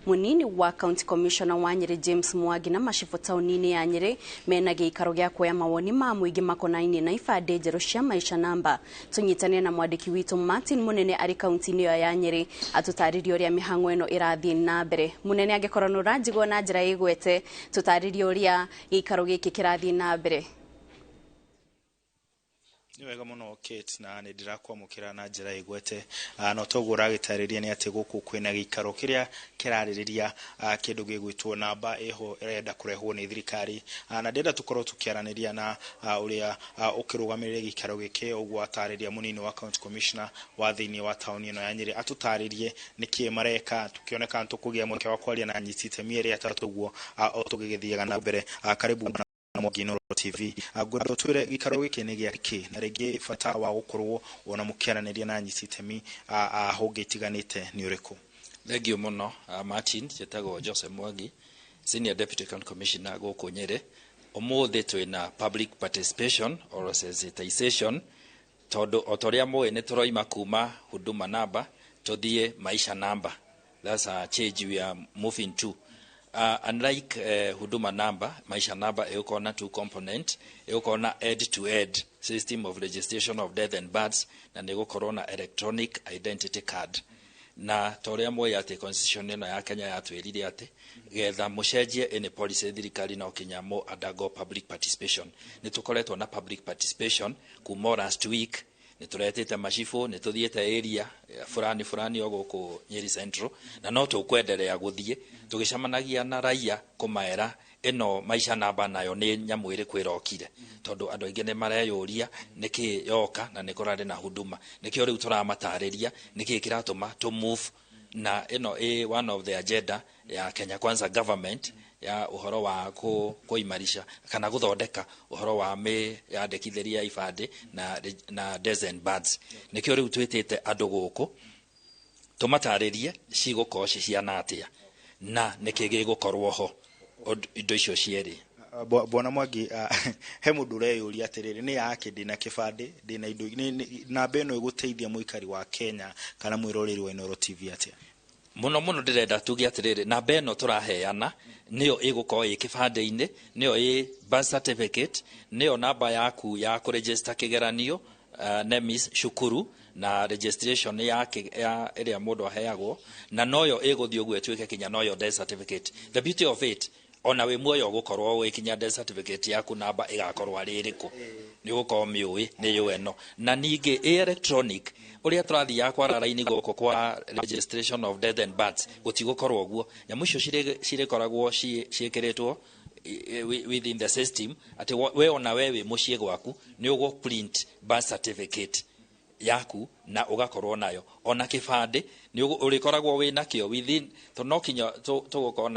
Munini wa County Commissioner wa Nyeri James Mwangi na macibũ taũni-inĩ ya Nyeri mena gĩikaro gĩa kuoya mawoni ma mũingĩ makonainie na ibandĩ njerũ cia Maisha Namba. Tũnyitane na mwandĩki witũ Martin Munene arĩ kaunti-inĩ ĩyo ya Nyeri atũtarĩrie ũrĩa mĩhang'o ĩno ĩrathiĩ na mbere. Munene, angĩkorwo nĩ ũranjigua na njĩra ĩgwete, tũtarĩrie ũrĩa gĩikaro gĩkĩ kĩrathiĩ na mbere. Nĩ wega mũno, Kate, na nĩ ndĩrakwamũkĩra na njĩra ĩgwete. No toguo ũragĩtarĩria nĩ atĩ gũkũ kwĩna gĩikaro kĩrĩa kĩrarĩrĩria kĩndũ gĩgwĩtwo namba ĩho ĩrenda kũrehwo nĩ thirikari, na ndĩrenda tũkorwo tũkĩaranĩria na ũrĩa ũkĩrũgamĩrĩire gĩikaro gĩkĩ, ũguo atarĩria mũnini wa county commissioner wa thĩinĩ wa taũni ĩno ya Nyĩrĩ, atũtarĩrie nĩkĩ mareka. Tũkĩoneka tũkũgĩa mweke wa kwaria na anyiti itemi erĩ atatũ ũguo o tũgĩgĩthiaga na mbere. Karibu Mwangi Inooro TV. Ngwenda ũtwĩre gĩikaro gĩkĩ nĩ gĩa kĩ, na rĩngĩ bata wa gũkorwo ona mũkĩaranĩria na anyiti itemi a honge itiganĩte nĩ ũrĩkũ? Thank you mũno, Martin. Njĩtagwo Joseph Mwangi, Senior Deputy County Commissioner gũkũ Nyĩrĩ. Ũmũthĩ twĩna public participation or sensitization, tondũ o ta ũrĩa mũĩ nĩ tũroima kuma Huduma Number tũthiĩ Maisha Number. That's a change we are moving to. Unlike Huduma Number, Maisha Number ĩgũkorwo na two component: ĩgũkorwo na end to end system of registration of death and births, na nĩ ĩgũkorwo na electronic identity card. Na ta ũrĩa mũĩ atĩ constitution ĩno ya Kenya yatwĩrire atĩ getha mũcenjie any policy thirikari no kinya mũ undergo public participation. Nĩ tũkoretwo na public participation kuma o last week. Nĩ tũretĩte macibũ, nĩ tũthiĩte area fulani fulani o gũkũ Nyeri Central, na no tũkwenderea gũthiĩ tũgĩcemanagia na raia kũmaera ĩno Maisha Namba nayo nĩ nyamũ ĩrĩkũ ĩrokire, tondũ andũ aingĩ nĩ mareyũria nĩkĩ yoka na nĩ kũrarĩ na Huduma. Nĩkĩo rĩu tũramatarĩria nĩkĩ kĩratũma to move na ĩno ĩ one of the agenda ya Kenya Kwanza government ya ũhoro wa kũimarisha kana gũthondeka ũhoro wa mĩyandĩkithĩria ya ibandĩ na deaths and births. Nĩkĩo rĩu twĩtĩte andũ gũkũ tũmatarĩrie cigũkorwo ciciana atĩa na nĩkĩ gĩgũkorwo ho, indo icio cierĩ. Bwana Mwangi, he mũndũ ũreyũria atĩrĩrĩ, nĩ yake ndĩna kĩbandĩ, ndĩna indo, namba ĩno ĩgũteithia mũikari wa Kenya kana mwĩroreri wa Inooro TV atĩa? Mũno mũno ndĩrenda tuge atĩrĩrĩ, namba ĩno tũraheana nĩyo ĩgũkorwo ĩ kĩbandĩ-inĩ, nĩyo ĩ birth certificate, nĩyo namba yaku ya kũregister kĩgeranio, NEMIS cukuru na registration ya ĩrĩa mũndũ aheagwo, na noyo ĩgũthiĩ ũguo ĩtuĩke kinya noyo death certificate. The beauty of it, ona wĩ muoyo ũgũkorwo ũgĩkinya death certificate yaku namba ĩgakorwo arĩ ĩrĩkũ, nĩ ũgũkorwo mĩũĩ nĩ yo ĩno. Na ningĩ ĩ electronic. Ũrĩa tũrathiaga kwara raini gũkũ kwa registration of death and births, gũtigũkorwo ũguo. Nyamũ icio cirĩkoragwo ciĩkĩrĩtwo within the system, atĩ we ona we wĩ mũciĩ gwaku nĩ ũgũ print birth certificate yaku na ũgakorwo nayo. Ona kĩbandĩ nĩ ũrĩkoragwo wĩ nakĩo within, tondũ no kinya tũgũkorwo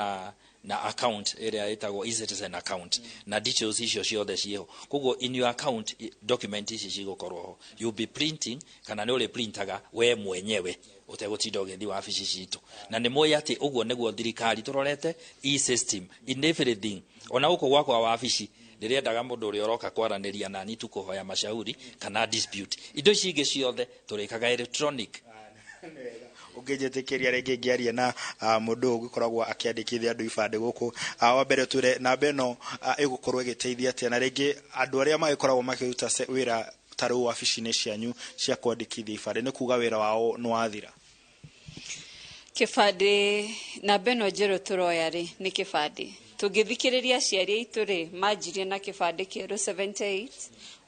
na account ĩrĩa ĩtagwo eCitizen account, na details icio ciothe ciĩho. Koguo in your account document ici cigũkorwo ho. You be printing kana nĩ ũrĩ printaga we mwenyewe ũtegũtinda ũgĩthiĩ wabici citũ. Na nĩ mũĩ atĩ ũguo nĩguo thirikari tũrorete e-system in everything. Ona gũkũ gwakwa wabici ndĩrendaga mũndũ ũrĩa ũroka kwaranĩria nani tu kũhoya mashauri kana dispute, indo ici ingĩ ciothe tũrĩkaga electronic. Ũngĩnjĩtĩkĩria rĩngĩ ngĩaria na mũndũ ũyũ ũgĩkoragwo akĩandĩkithia andũ ibandĩ gũkũ, wa mbere twĩre namba ĩno ĩgũkorwo ĩgĩteithia atĩa, na rĩngĩ andũ arĩa magĩkoragwo makĩruta wĩra ta rĩu wabici-inĩ cianyu cia kwandĩkithia ibandĩ, nĩ kuga wĩra wao nĩ wathira? Kĩbandĩ, namba ĩno njerũ tũroya rĩ, nĩ kĩbandĩ. Tũngĩthikĩrĩria aciari aitũ rĩ, manjirie na kĩbandĩ kĩerũ 78,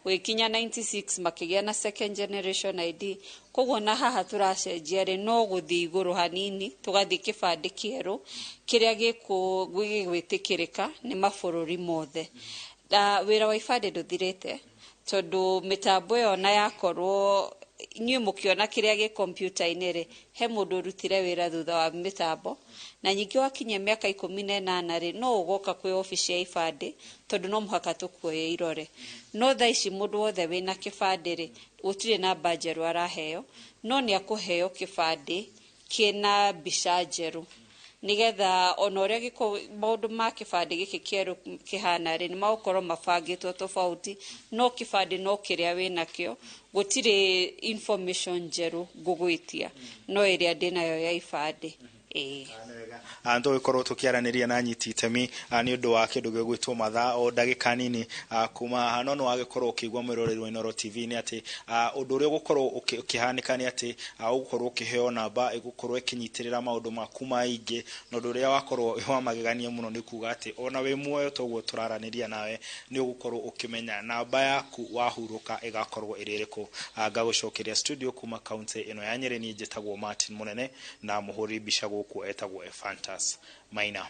gũgĩkinya 96 makĩgĩa na second generation ID. Koguo na haha tũracenjia rĩ, no gũthiĩ igũrũ hanini, tũgathiĩ kĩbandĩ kĩerũ kĩrĩa gĩgwĩtĩkĩrĩka nĩ mabũrũri mothe. Na wĩra wa ibandĩ ndũthirĩte, tondũ mĩtambo ĩyo na yakorwo inyuĩ mũkĩona kĩrĩa gĩ kompiuta-inĩ rĩ, he mũndũ ũrutire wĩra thutha wa mĩtambo. Na ningĩ wakinyia mĩaka 18 rĩ, no ũgoka kwĩ obici ya ibandĩ, tondũ no mũhaka tũkuoye irore. No thaa ici mũndũ wothe wĩna kĩbandĩ rĩ, gũtirĩ namba njerũ araheo, no nĩ akũheo kĩbandĩ kĩna mbica njerũ, nĩgetha ona ũrĩa maũndũ ma kĩbandĩ gĩkĩ kĩerũ kĩhana rĩ, nĩ magũkorwo mabangĩtwo tofauti, no kĩbandĩ no kĩrĩa wĩnakĩo. Gũtirĩ information njerũ ngũgwĩtia, no ĩrĩa ndĩnayo ya ibandĩ. Ĩĩ. Tũgĩkorwo tũkĩaranĩria na anyiti itemi nĩ ũndũ wa kĩndũ gĩgwĩtwo mathaa o ndagĩka nini kuma haha, no nĩ wagĩkorwo ũkĩigua mwĩroreri wa Inooro TV nĩ atĩ ũndũ ũrĩa ũgũkorwo ũkĩhanĩka nĩ atĩ ũgũkorwo ũkĩheo namba ĩgũkorwo ĩkĩnyitĩrĩra maũndũ maku maingĩ, na ũndũ ũrĩa wakorwo wa magegania mũno nĩ kuga atĩ ona wĩ muoyo toguo tũraranĩria nawe nĩ ũgũkorwo ũkĩmenya namba yaku wahurũka ĩgakorwo ĩrĩ ĩrĩkũ. Ngagũcokeria studio kuma kaunti ĩno ya Nyĩrĩ, niĩ njĩtagwo Martin Mũnene na mũhũri mbica gũkũ etagwo Ephantus Maina.